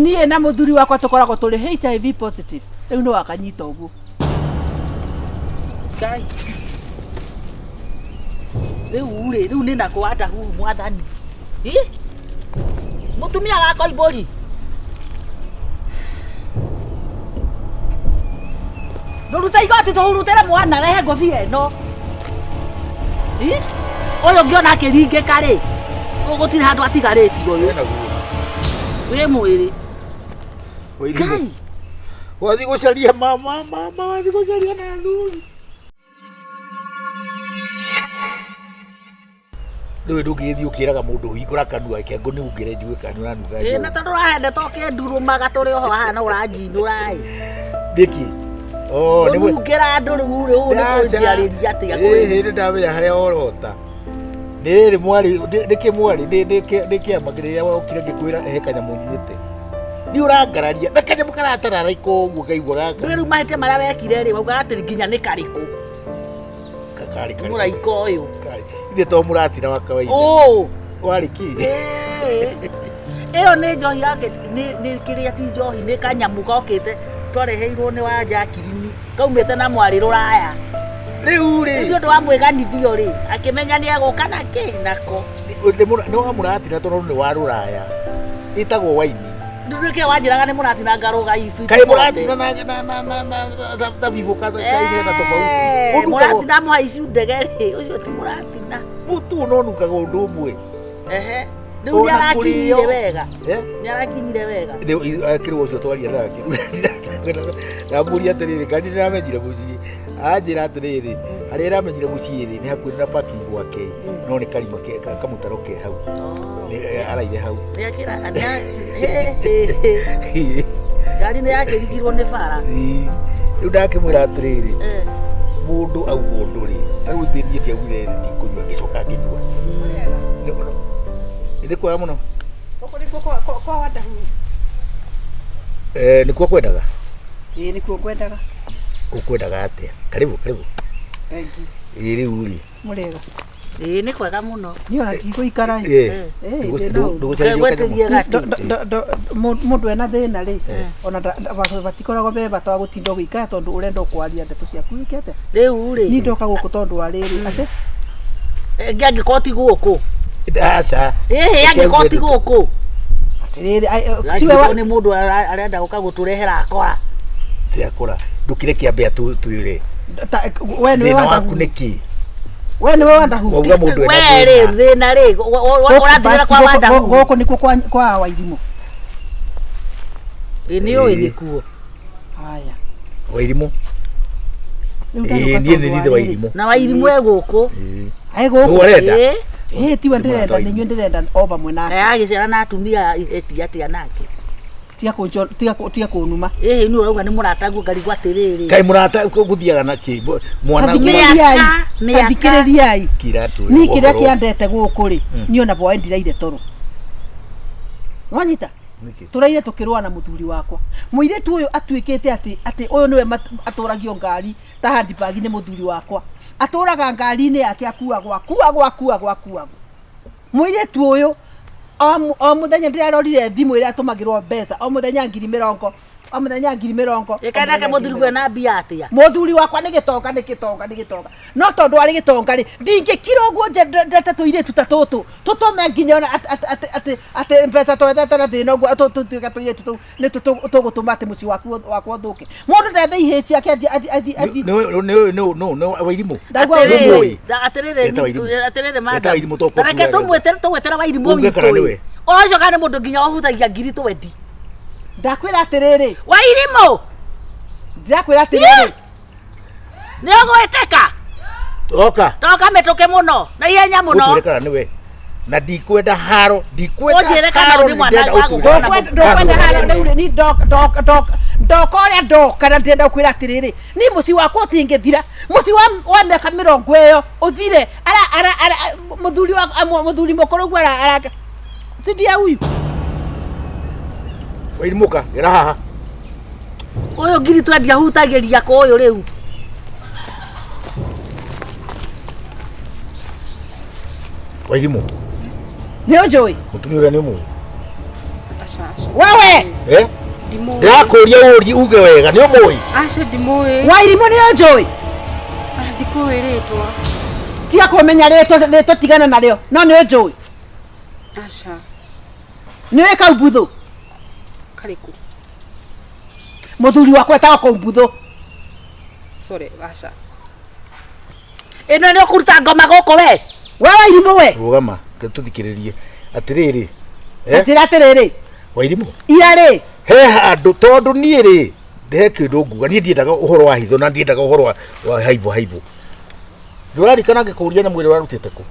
Niĩ na mũthuri wakwa tũkoragwo tũrĩ HIV positive. Rĩu nĩ wakanyita ũguo. Ngai. Rĩu rĩ, rĩu nĩ nakũ wandahuhu mwathani. Ĩ? Mũtumia wa Koimbũri. Ndũrute igoti tũhurutĩre mwana rehe ngobia ĩno. Ĩ? Ũyũ ngĩona akĩringĩka rĩ, gũtirĩ handũ atigarĩtie ũyũ. Wĩ mwĩrĩ. Ngai. Wathiĩ gũcaria mama, mama, wathiĩ gũcaria na thuri. Rĩu ndũngĩgĩthiĩ ũkĩraga mũndũ hingũra kanua reke ngũnungĩre njigue kana nĩũranunga Ĩ, na njohi. tondũ ũrahende to kĩndurumaga tũrĩ oho haha no ũranjinũra ĩ. Nĩkĩ? Oh, nĩ mwe- Ũnungĩra andũ rĩu rĩ, ũũ nĩ Aca. kũnjiarĩria atĩa Ĩ, kweli? hĩndĩ ndamenya harĩa worota. Nĩ rĩ mwarĩ, nĩkĩ mwarĩ, nĩ kĩama kĩrĩa wokire ngĩkwĩra he kanyamũ nyuĩte. Nĩ ũrangararia na kanyamũ karatararĩka ũguo ngaigua gaka. Ndũĩ rĩu mahĩtia marĩa wekire rĩ, waugaga atĩ nginya nĩ karĩkũ? Karĩ karĩ. Mũraika ũyũ. Karĩ. Ithe to mũratina wa kawaida. Ũũ. Warĩ kĩ? Ĩĩ. Ĩyo nĩ njohi yake, nĩ kĩrĩa ti njohi, nĩ kanyamũ gokĩte twareheirwo nĩ wa Jacqueline, kaumĩte na mwarĩ rũraya. Rĩu rĩ. Nĩ ũndũ wa mwĩganithio rĩ, akĩmenya nĩ egũka na kĩ nako. Nĩ wa mũratina tondũ nĩ wa rũraya. Ĩtagwo waini. Ndutuĩke wanjĩraga nĩ mũratina ngarũga ibu. Kaĩ mũratina na na na na na thabibũ kaihena tofauti. Eh, Mũratina mũhaici ndege rĩ, ũcio ti mũratina. Mũtu no nungaga ũndũ ũmwe. Ehe. Rĩu nĩ arakinyire wega. Nĩ arakinyire wega. Rĩu akĩrwo ũcio twaria nake. Ndamũria atĩrĩrĩ, ngari ndĩramenyire mũciĩ. Anjĩra atĩrĩrĩ, harĩa ĩramenyire mũciĩ rĩ, nĩ hakuhĩ na parking gwake, no nĩ karima kamũtaro ke hau. Nĩ araire hau. Ngari nĩ yakĩrigirwo nĩ bara. Rĩu ndakĩmwĩra atĩrĩrĩ, mũndũ auga ũndũ rĩ, ta rĩu ithuĩ niĩ ndiaugire ndikũnyua ngĩcoka ngĩnyua. Nĩ kwega mũno. Gũkũ nĩkuo kwa Wandahu. Eh, nĩkuo kwendaga? Ĩĩ nĩkuo ngwendaga. Ũkwendaga atĩa? Karibu, karibu. Thank you. Ĩĩ rĩu rĩ. Mũrĩega. Ĩĩ nĩ kwega mũno. Niĩ ona ndigũikara ĩ. Ĩĩ. Ĩĩ, ndĩ na ũru. Ndũgũcarĩrio Ngwetĩrie kanyamũ. gatĩ. Mũndũ ena thĩna rĩ, ona batikoragwo be bata wa gũtinda ũgĩikara tondũ ũrenda kwaria ndeto ciaku wĩke atĩa. Rĩu rĩ. Niĩ ndoka gũkũ tondũ wa rĩrĩ atĩ Ĩngĩ angĩkorwo ti gũkũ. Aca. Ĩhĩ angĩkorwo ti gũkũ. Atĩrĩrĩ, tiwe Angĩkorwo nĩ mũndũ arenda gũka gũtũrehera akora. Ti akora. Ndũkire kĩambe atwĩre. We nĩwe Thĩna waku nĩ kĩ? We nĩwe Wandahu. Wauga mũndũ ena We rĩ thĩna rĩ ũratigĩra kwa Wandahu. Gũkũ nĩkuo kwa Wairimũ. Ĩ nĩ ũĩ nĩkuo. Haya. Wairimũ. Ĩĩ niĩ nĩ nithe Wairimũ. Na Wairimũ e gũkũ. E gũkũ. Nũ arenda? Ĩĩ tiwe ndĩrenda nĩ inyuĩ ndĩrenda o vamwe nake. Agĩciara na atumia eti atĩa nake. Tiga kũnuma. Ĩhĩ nĩ ũrauga nĩ mũrataguo ngarigwo atĩrĩrĩ. Kaĩ mũrata gũthiaga na kĩ mwana Tathikĩrĩriai. Tathikĩrĩriai. Kira twĩre. Niĩ kĩrĩa kĩandete gũkũ rĩ, niĩ ona bwaĩ ndiraire toro. Wanyita? Tũraire tũkĩrũa na mũthuri wakwa. Mũirĩtu ũyũ atuĩkĩte atĩ atĩ ũyũ nĩwe atũragio ngari ta handbag nĩ mũthuri wakwa. Atũraga ngari-inĩ yake akuagwo akuagwo akuagwo akuagwo. Mũirĩtu ũyũ o mũthenya ndĩrarorire thimũ ĩrĩa atũmagĩrwo mbeca o mũthenya 20,000 o mũthenya 20,000. Ĩkaĩ nake mũthuri guo na mbia atĩa? Mũthuri wakwa nĩ gĩtonga nĩ gĩtonga nĩ gĩtonga. No tondũ arĩ gĩtonga rĩ, ndingĩkira ũguo njendete tũirĩtu ta tũtũ tũtũme nginya ona atĩ atĩ mbeca twethete na thĩna ũguo tũtuĩke tũirĩtu tũu nĩ tũgũtũma atĩ mũciĩ waku wakwa ũthũke. Mũndũ ndethe ihĩĩ ciake athiĩ athiĩ athiĩ athiĩ. Nĩ Wairimũ. Ndaigua Atĩrĩrĩ, atĩrĩrĩ, atĩrĩrĩ madam. Reke tũmwĩtere tũgwĩtere Wairimũ Uge kana witũ. nĩwe. Ũcio kana nĩ mũndũ nginya ũhutagia ngiri twendi. Ndakwĩra atĩrĩrĩ. Wairimũ. Ndakwĩra atĩrĩrĩ. Nĩ ũgwĩtĩka. Toka. Toka mĩtũkĩ mũno na ihenya mũno. Ũtwĩre kana nĩwe. Na ndikwenda haro, ndikwenda Ũnjĩre kana haro, nĩ mwana ndĩrenda wa ũtwĩre. gũkũra na Ndokwenda haro rĩu rĩ, ni ndoka ũrĩa ndoka na ndĩrenda gũkwĩra atĩrĩrĩ, ni mũciĩ wakwa ũtingĩthira. Mũciĩ wa mĩaka mĩrongo ĩyo ũthire. Ara ara ara mũthuri wa mũthuri mũkũrũ ũguo ara ara si ndiye huyu. Wairimũ ka, gera haha. Ũyũ ngiri twendi ahutagĩria kũ ũyũ rĩu. Wairimũ. Nĩ ũnjũĩ? Mũtumia ũrĩa nĩ ũmũĩ? Wewe! Eh? Ndimũĩ. Ndĩrakũria ũrie uge wega nĩ ũmũĩ. Aca ndimũĩ. Wairimũ nĩ ũnjũĩ. Ah, ndikũĩ rĩtwa. Tiga kũmenya rĩtwa rĩtwa tigana narĩo. No nĩ ũnjũĩ. Aca. Nĩ ũĩ Kaumbuthu. Karĩkũ? Mũthuri wakwa etagwo Kaumbuthu. Sorry, aca. Ĩno nĩ ũkũruta ngoma gũkũ we. We Wairimũ we. Rũgama, tũthikĩrĩrie. Atĩrĩrĩ. Eh? Njĩra atĩrĩrĩ. Wairimũ. Ira rĩ. He handũ tondũ niĩ rĩ he kĩndũ nguga niĩ ndiendaga ũhoro wa hitho na ndiendaga ũhoro wa haivo haivo. Ndũrarikana ngĩkũria nyamũ ĩrĩa ũrarutĩte kũ?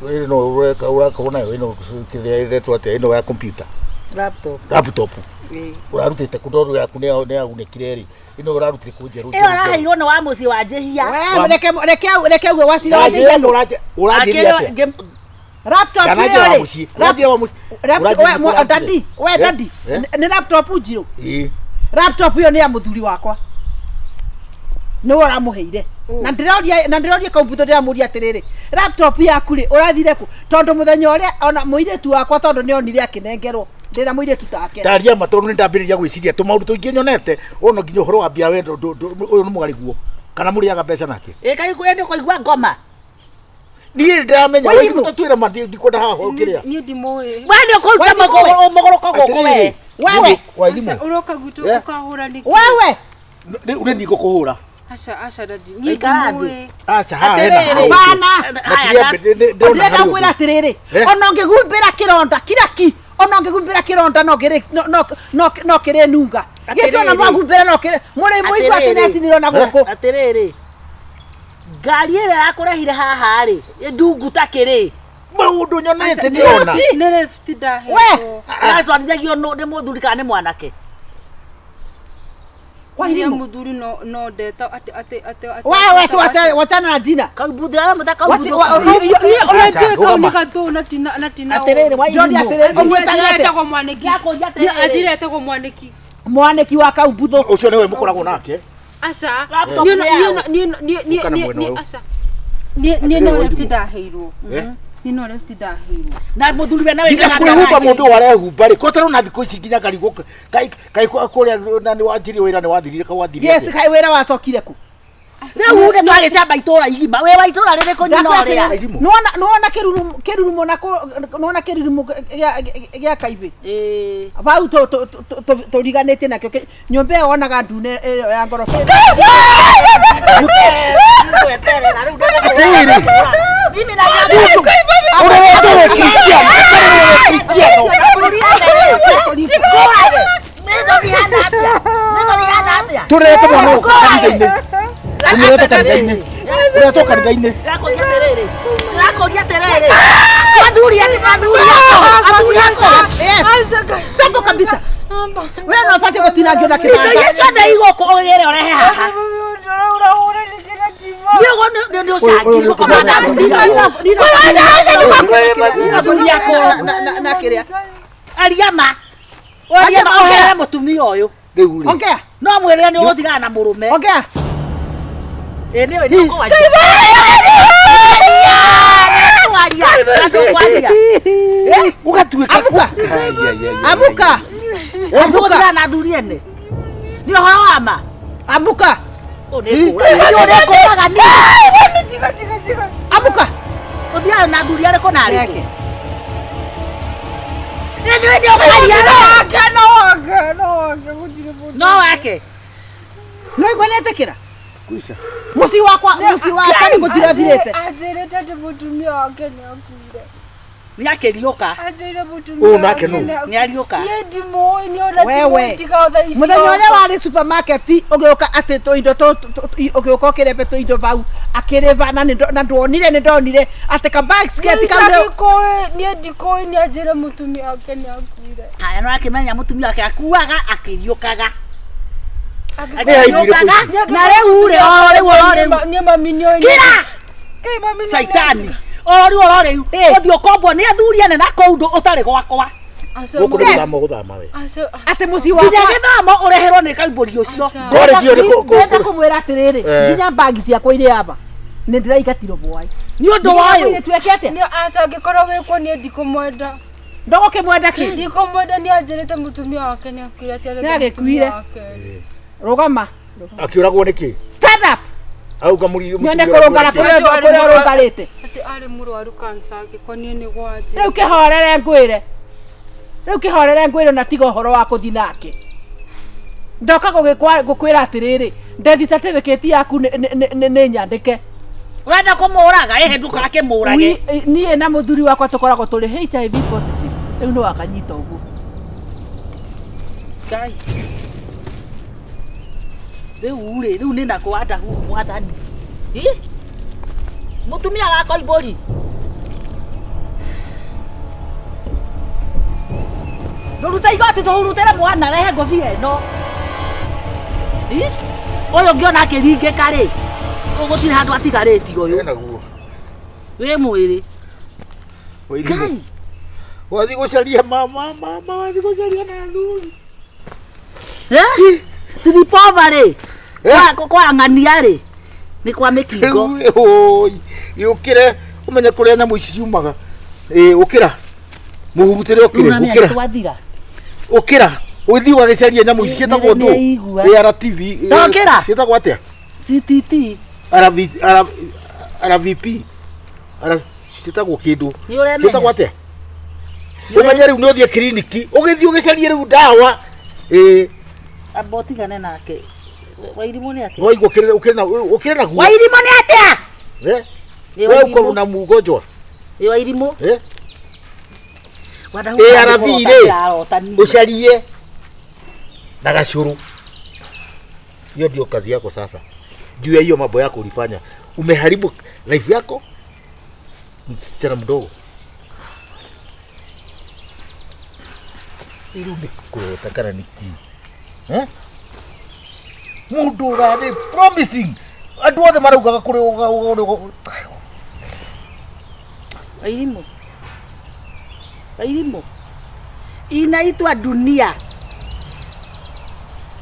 Ĩno ũreka ũrakorwo nayo ĩno kĩrĩa ĩretwo atĩa ĩno ya computer. Laptop. Laptop. Ĩĩ. Ũrarutĩte kũ tondũ yaku nĩ yagunĩkire rĩ. Ĩno ũrarutire kũ njerũ? Ĩyo ũraheirwo nĩ wa mũciĩ wa njĩhia. We reke reke reke uge wacira wa njĩhia. Ũranjĩria atĩa? Laptop Kana ĩyo njĩra wa rĩ. mũciĩ. Ũranjĩra wa mũciĩ. Laptop Ũranjĩra we kũ dadi, we Eh? dadi. Eh? Nĩ laptop njirũ. Ĩĩ. Laptop ĩyo nĩ ya mũthuri wakwa. Nĩwe ũramũheire. Na ndĩroria na ndĩroria Kaumbuthu ndĩramũria atĩrĩrĩ, laptop yaku rĩ ũrathire kũ? Tondũ mũthenya ũrĩa ona mũirĩtu wakwa tondũ nĩonire akĩnengerwo. Ndĩna mũirĩtu take. Ndaria ma tondũ nĩndambĩrĩria gwĩciria tũmaũndũ tũingĩ nyonete ona nginya ũhoro wa mbia we ũyũ nĩ mũgariguo kana mũrĩaga mbeca nake. Ĩ kaĩ nĩ kũigua ngoma. Niĩ ndĩramenya Wairimũ. Wairimũ twĩre ma ndikwenda haha kĩrĩa. Niĩ ndimũĩ. We nĩ ũkũruta Wairimũ we. mũgũrũko gũkũ we. Wewe. Aca Wairimũ. ũroka gwitũ Eh? ũkahũra nĩkĩ? Wewe. Rĩu nĩ niĩ ngũkũhũra. Aca aca dadi. Niĩ Ikara thĩ. ndimũĩ. Aca haha hena Atĩrĩrĩ. handũ. Hapana. Ndĩrona Ndĩrenda kwĩra atĩrĩrĩ, Eh? ona ũngĩhumbĩra kĩronda kiraki, ona ũngĩhumbĩra kĩronda no kĩrĩ no no no no kĩrĩ nunga. Gĩkĩ ona Atĩrĩrĩ. mwahumbĩra no kĩrĩ mũrĩ mũigua atĩ Atĩrĩrĩ. nĩ acinirwo na gũkũ. Atĩrĩrĩ. Ngari ĩrĩa yakũrehire haha rĩ, ndungu ta kĩrĩ. Maũndũ nyonete Aca, ndĩrona. Nĩ lift ndahetwo. Ĩratwarithagio nĩ mũthuri kana nĩ mwanake. Nĩ Wairimũ. mũthuri no no ndeta atĩ atĩ atĩ atĩ. Wewe tu wacha wachana na jina. Kaumbuthu arĩa Wachi- Kaumbuthu. Niĩ ũrĩa Aca, njũĩ kau rũgama. nĩ gatũ na tina na tina. Atĩrĩrĩ Njoni Wairimũ. atĩrĩrĩ, ũmwĩtaga atĩa? Etagwo mwanĩki. Ndakũria Niĩ atĩrĩrĩ. anjĩra etagwo mwanĩki. Mwanĩki wa Kaumbuthu. Ũcio nĩwe mũkoragwo nake. Aca. Laptop Niĩ nĩ no- yaũ? niĩ no- niĩ no- niĩ- niĩ- Ũka na niĩ- mwena niĩ- ũyũ. aca. Niĩ niĩ no Atĩrĩrĩ, left Wairimũ. ndaheirwo. Eh? Niĩ no left ndaheirwo. Na mũthuri we nawe Nginya kwĩhumba mũndũ ũyũ arehumba rĩ kotarwo na thikũ ici nginya ngarigwo kai kai kũrĩa na nĩ wanjirie wĩra nĩ wathirire ka wathirire Yes, kaĩ wĩra wacokire kũ? Rĩu nĩ twagĩcamba itũra igima. Wĩ wa itũra rĩrĩkũ nyina Ndakwa ũrĩa? atĩrĩrĩ, Wairimũ. nĩwona nĩwona kĩrurumo kĩrurumo na kũ nĩwona kĩrurumo gĩa gĩa kaibĩ. Ĩĩ. Bau tũriganĩtie nakĩo nyũmba ĩyo wonaga ndune ĩyo ya ngoroba. Weterera, rĩu Atĩrĩrĩ. Mimi na Ũrĩa wetwo Kristiano, ũrĩa Kristiano. Tũrete mwana ũyũ kanitha-inĩ. Tũmũrete kanitha-inĩ. Ũretwo kanitha-inĩ. Ndĩrakũria atĩrĩrĩ. Athuri athuri athuri akwa. Yes. Simple kabisa. We no ũbatiĩ gũtinangio na Indo kĩbanga. iria ciothe igũkũ ũgĩre ũrehe haha. Nĩ ũguo nĩ ũcangi gũkoma na athuri Athuri akwa. Na kĩrĩa. Aria ma. Aria ma ũhere mũtumia ũyũ. Rĩu rĩ. Ongea. No mwĩrĩre nĩ ũgũtigana na mũrũme. Ongea. Ĩ nĩ nĩ ũkwaria. Ndũkwaria. Ndũkwaria. Ũgatuĩka. Amuka. Ai, ai, ai, ai. Amuka. Ndũgũtigana na athuri ene. Nĩ ũhoro wa ma. Amuka. Ũyũ nĩ kũraga niĩ. Amuka. Ũthiaga na athuri arĩkũ na arĩkũ? Reke. Nĩ nĩ ũkwaria. No wake. No igua nĩetĩkĩra. Kwisha. Mũciĩ wakwa mũciĩ wakwa nĩ gũthira thirĩte. Anjĩrĩte atĩ mũtumia wake nĩ akuire. Nĩ akĩriũka. Anjĩrire mũtumia Ũyũ nake wake nũ? nĩ akuire. Nĩ ariũka. Niĩ ndimũĩ niĩ ona Wewe. ndimũĩ tiga thaa ici Mũthenya ũrĩa oka. warĩ supermarket ũgĩũka atĩ tũindo ũgĩũka ũkĩrebe tũindo bau akĩrĩba na na ndwonire nĩ ndonire atĩ ka basket Niĩ kau nĩ- ndikũĩ niĩ ndikũĩ nĩ anjĩre mũtumia wake nĩ akuire. Haya no akĩmenya mũtumia wake akuaga akĩriũkaga. Nĩ haibire Akĩriũkaga na rĩu rĩ o rĩu o rĩu. Niĩ mami nĩoĩ. Kira! Kĩ mami nĩoĩ. Caitani. O rĩu o rĩu. Ĩ. Ũthiĩ ũkombwo nĩ athuri ene na kũu ũtarĩ gwakwa. Aca Gũkũ nĩ Yes. gũthama ũgũthama we. Aca atĩ mũciĩ Nginya wakwa gĩthamo ũreherwo nĩ kaimbũri ũcio. Ngorĩtio nĩ kũ- kũ- ndĩrenda kũmwĩra atĩrĩrĩ Eh. nginya mbagi ciakwa irĩ aba nĩ ndĩraigatirwo bwai Nĩ ũndũ wa ũyũ. tuĩke atĩa Niĩ aca angĩkorwo wĩkuo niĩ ndikũmwenda. Ndũgũkĩmwenda kĩ? Ndikumwenda nĩ anjĩrĩte mũtumia wake nĩ akuire atĩ arenda Nĩ agĩkuire. mũtumia wake. Rũgama. Akĩũragwo nĩkĩ? Stand up. Au kamũri. Nyone kũrũngara kũrĩa kũrĩa ũrũngarĩte. Atĩ arĩ mũrwaru kansa angĩkorwo niĩ nĩguo anjĩrĩte. Rĩu kĩhorere ngwĩre. Rĩu kĩhorere ngwĩre na tiga ũhoro wa kũthi nake. Ndoka gũkwĩra atĩrĩrĩ, death certificate yaku nĩ nyandĩke. Ũrenda kũmũraga ĩhĩ ndũgakĩmũrage. Niĩ na mũthuri wakwa tũkoragwo tũrĩ HIV positive. Rĩu no akanyita ũguo. Ngai. Rĩu rĩ, rĩu nĩ nakũ wandahu mwathani. Ĩ? Mũtumia wakwa imbũri. Rũruta igoti tũhurutĩre mwana rehe ngũbia ĩno. Ĩ? Ũyũ ngĩona akĩringĩka rĩ, gũtirĩ handũ atigarĩtie ũyũ. Naguo. Wĩ mwĩrĩ. Wairimu. Wathiĩ gũcaria mama mama wathiĩ gũcaria na athuri. Eh? Silipova rĩ, kwa ng'ania rĩ, nĩ kwa mĩkingo. Rĩu ũkĩre ũmenye kũrĩa nyamũ ici ciumaga. Ĩ ũkĩra. Mũhurutĩre ũkĩre Rĩu ũkĩra. twathira. Ũkĩra. Ũthiĩ ũgagĩcaria nyamũ ici ciĩtagwo Nĩ- ndũ. nĩigua. ARTV. Ndokĩra. Ciĩtagwo atĩa? CTT. RV RVP. R ciĩtagwo kĩndũ. Nĩ ũremenya. Ciĩtagwo atĩa? Ũmenye rĩu nĩ ũthiĩ kiriniki ũgĩthiĩ ũgĩcarie rĩu ndawa. Ĩ Amba ũtigane nake. Wairimũ nĩ atĩa? waigua ũkĩrĩ ũkĩrĩ na ũkĩrĩ naguo. Wairimũ nĩ atĩa? Eh? Ĩ Wewe Wairimũ. uko na mgonjwa. Ĩ Wairimũ. Eh? Wandahu ARV rĩ ndĩrarota niĩ. ucarie na gacuru. Hiyo ndio kazi yako sasa. Juu ya hiyo mambo yako ulifanya, umeharibu life yako, msichana mdogo. Rĩu nĩ kũrota kana nĩ kĩ? Eh? Mũndũ ũrarĩ promising andũ othe maraugaga kũrĩ Wairimũ. Wairimũ. Inaitwa dunia.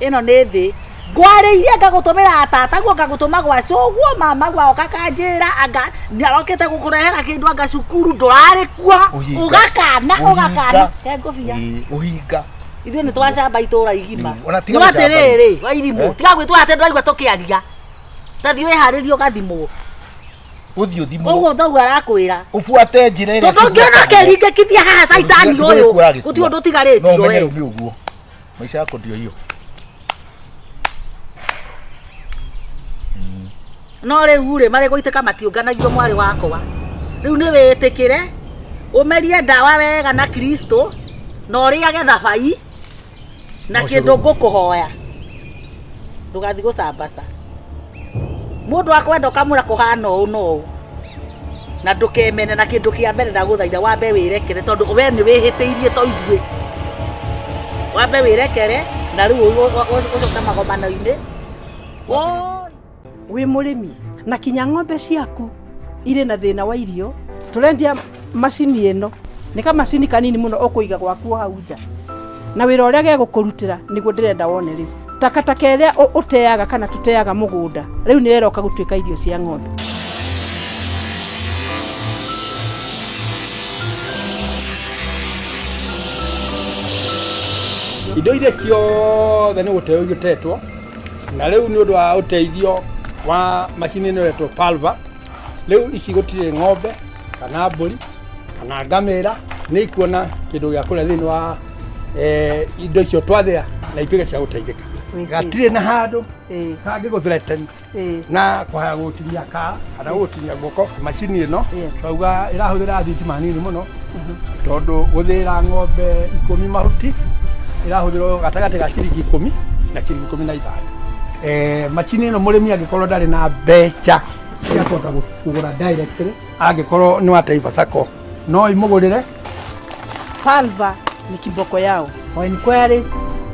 Ĩno nĩ thĩ. Ngwarĩirie ngagũtũmĩra tataguo ngagũtũma gwa cũguo mama gwao kakanjĩra anga nĩarokĩte gũkũrehera kĩndũ anga cukuru ndũrarĩ kuo Ũhinga. ũgakana ũgakana Ũhinga. He ngũbia. Ĩĩ, ũhinga. Ithuĩ nĩ twacamba itũra igima. Ona tiga No gũcamba. atĩrĩrĩ Wairimũ Eh? tiga gwĩtwara atĩ ndũraigua tũkĩaria tathiĩ wĩharĩrie ũgathimwo Ũthiĩ ũthimwo. ũguo thoguo arakwĩra Ũbuate njĩra ĩrĩa tondũ ũngĩona kĩringĩkithia haha caitani ũyũ gũtirĩ ũndũ no ũtigarĩtio ũmenye we rĩu nĩ ũguo maica yako ndio hiyo. No rĩu rĩ marĩ gũitĩka matiũnganagio mwarĩ wakwa rĩu nĩ wĩtĩkĩre ũmerie ndawa wega na Kristo na ũrĩage thabai na No kĩndũ cũrũ. ngũkũhoya ndũgathiĩ gũcambaca mũndũ akwenda ũkamwĩra kũhana ũũ na ũũ na ndũkemene na kĩndũ kĩa mbere ndagũthaitha wambe wĩrekere tondũ we nĩ wĩhĩtĩirie to ithuĩ wambe wĩrekere na rĩu ũcoke magomano-inĩ. Woi. Wĩ mũrĩmi na kinya ng'ombe ciaku irĩ na thĩna wa irio, tũrendia macini ĩno. Nĩ kamacini kanini mũno ũkũiga gwaku o hau nja na wĩra ũrĩa gegũkũrutĩra nĩguo ndĩrenda wone rĩu. Takataka ĩrĩa ũteaga kana tũteaga mũgũnda rĩu nĩ ĩroka gũtuĩka irio cia ng'ombe. Indo iria ciothe nĩ gũteo igĩtetwo na rĩu nĩ ũndũ wa ũteithio wa macini ĩno ĩretwo palva rĩu ici gũtirĩ ng'ombe kana mbũri kana ngamĩra nĩ ikuona kĩndũ gĩa kũrĩa thĩinĩ wa indo icio twathĩa na ituĩke cia gũteithĩka. Wĩci. Gatirĩ na handũ Ĩĩ. kangĩgũ threaten Ĩĩ. na kwaya gũtinia kaa kana gũtinia guoko macini ĩno. Yes. Twauga ĩrahũthĩra thitima nini mũno tondũ gũthĩĩra ng'ombe 10 mahuti ĩrahũthĩrwo gatagatĩ ga ciringi 10 na ciringi 15. Macini ĩno mũrĩmi angĩkorwo ndarĩ na mbeca cia kũhota kũgũra directly angĩkorwo nĩ wa Taifa Sacco no imũgũrĩre. Palva ni kiboko yao. For inquiries